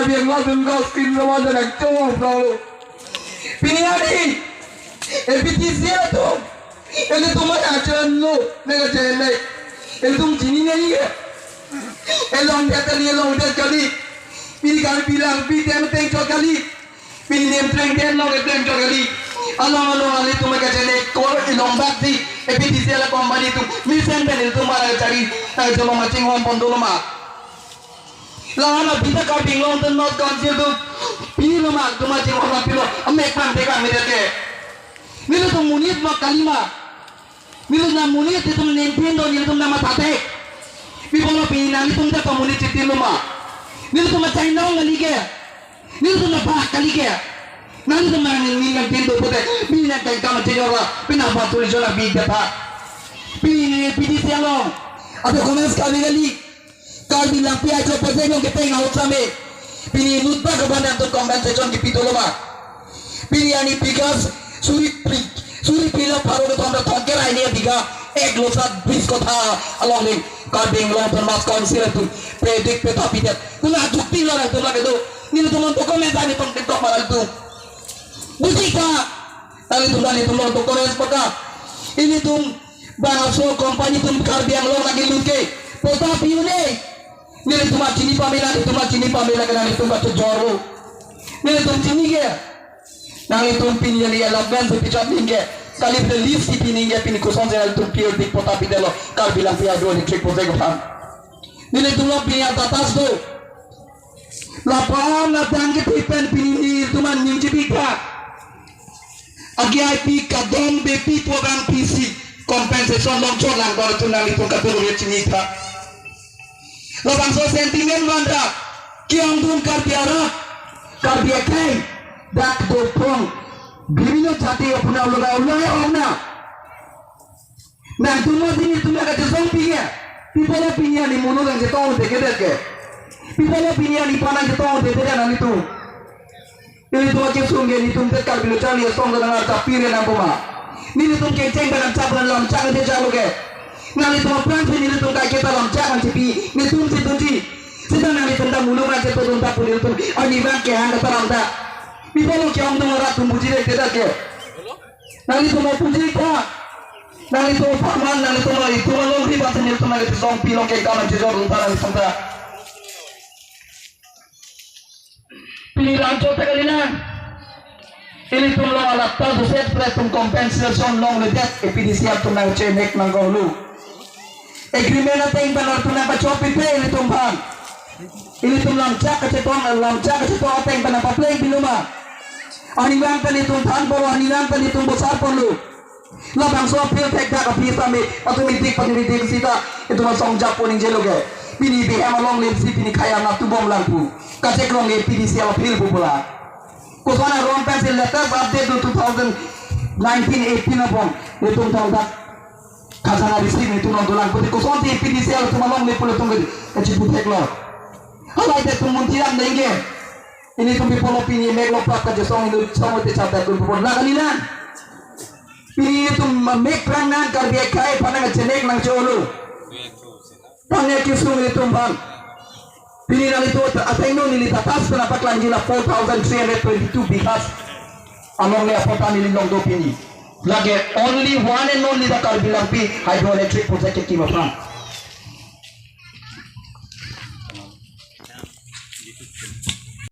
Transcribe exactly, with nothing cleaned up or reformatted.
Karbi Anglong atum ke screen lo ma janak chong lo. Pini ani A P D C atum, ilitum ma achen lo, nang achen le. Ilitum chinine ye. Elongdet kali, elongdet kali. Pini Karbi Langpi teng teng chot kali. Pini nem teng teng long teng chot kali. Along along ilitum ma kachenek ko ilong bak di. A P D C la company atum mesen pen ilitum ma chari, nang cholong ma chinghon pon dolo ma. Lahan abita Karbi Anglong atum North Council atum pilo ma, atum aching orang pilo, amek pang deka meter ke. Nelitum monit ma kali ma. Nelitum na monit atum nemphin do, nelitum na mathathek. Pi bolo pi nanglitum ta community tilo ma. Nelitum ma chainong kali ke. Nelitum na bah kali ke. Nanglitum na nemphin do pote. Pi na kai kam chejora. Pi na ba tuli jora bi jata. Pi ni P D C along. Ado konas kali kali. Karbi Langpi Hydro Project along kepeng ahut same. Pini inut ba keban atum compensation kipi dolo ma. Pini ani bigha suri phli, suri phli lo pharo kethom ra thomkep ra hini bigha ek lo sat bis kotha along ning Karbi Anglong Autonomous Council atum predik peta pidet. Kuna jukti lo nangtum lake do. Nelitum document ani tong TikTok maral tu. Buji ka. Nanglitum nanglitum lo document paka. Ilitum bangso company atum Karbi Anglong lagi lun ke. Pota pi-un-e. Nelitum achini pame, nanglitum achini pame lake nanglitum batu joro. Nelitum chini ke. Nanglitum pini ani allotment si pichot ning ke. Kali pini list si pining ke pini kosonsi nanglitum periodic pota pidetlo. Karbi Langpi Hydroelectric Project aphan. Nelitum lo pini atas do. Lapu-an ladang ke tipen pini nelitum an ning chibika. Agi I P kadom bepi program P C compensation longchot lang dor tu nanglitum kadom ye chini tha. Labangso sentiment vangtha, ke-ongdung Karbi arat, Karbi akhei, dak dophong, bibino jati apuna ulo ga ulo ya ongna. Nangtum mo sini tum ya kachesong pi ya. Pi bolo pini ani mono nangchetong deke deke. Pi bolo pini ani pa nangchetong deke deke nanglitum. Ilitum akesung ke ilitum te Karbi lo charli asong dan nangta pire nang poma. Nelitum kecheng dan nangchap dan lamchak ante chalo ke. Nanglitum aphrang si nelitum kaiketa lamchak nangchepi. Nelitum si tunji. Sita nanglitum ta muluk nangcheto dun ta pu nelitum. Ani bang kehang kata lamta. Pi bolo ke-ongdung arat atum buji deke deke. Nanglitum apuji tha. Nanglitum apharman, nanglitum along ri bangsi nelitum nanglitum song pilong ke kaman chejor dun ta nanglitum ta. Pini lamchot ta kali na. Ilitum lo alata doset pretum compensation longledet A P D C atum nangchenek nangkoklu. Agreement ateng pen atum nangpachop pipe ilitum aphan. Ilitum lamchak kachetong, lamchak kachetong ateng pen nangpapleng pilo ma. Ani bang pen itum than polo, ani bang pen itum bosar polo. Labangso aphi thekthak aphi same, atum idik pati idik sita, itum asong jap po ningjelo ke. Pini B M along lim si pini khaya na tubom lang pu. Kacheklong A P D C along phil pu pula. Koson aron pensi latest update do two thousand nineteen eighteen apon. Itum thangthak khajana receive itum nangdolang pute kosonsi A P D C along itum along le pule tum ke kachipu theklo. Halai te tum munti ram denge. Ilitum pi polo pini mek lo prap kachesong ilitum song te chap dak tum pon la kali na. Pini itum mek prang nang Karbi akhei aphan nangchenek nangcholo. Pangya kesung ilitum aphan. Pini nanglitum ateng non neli tatas pena paklang jila four thousand three hundred twenty-two bighas. Along le apota neli longdo pini. Lake only one and only the Karbi Langpi Hydroelectric Project kekim aphan.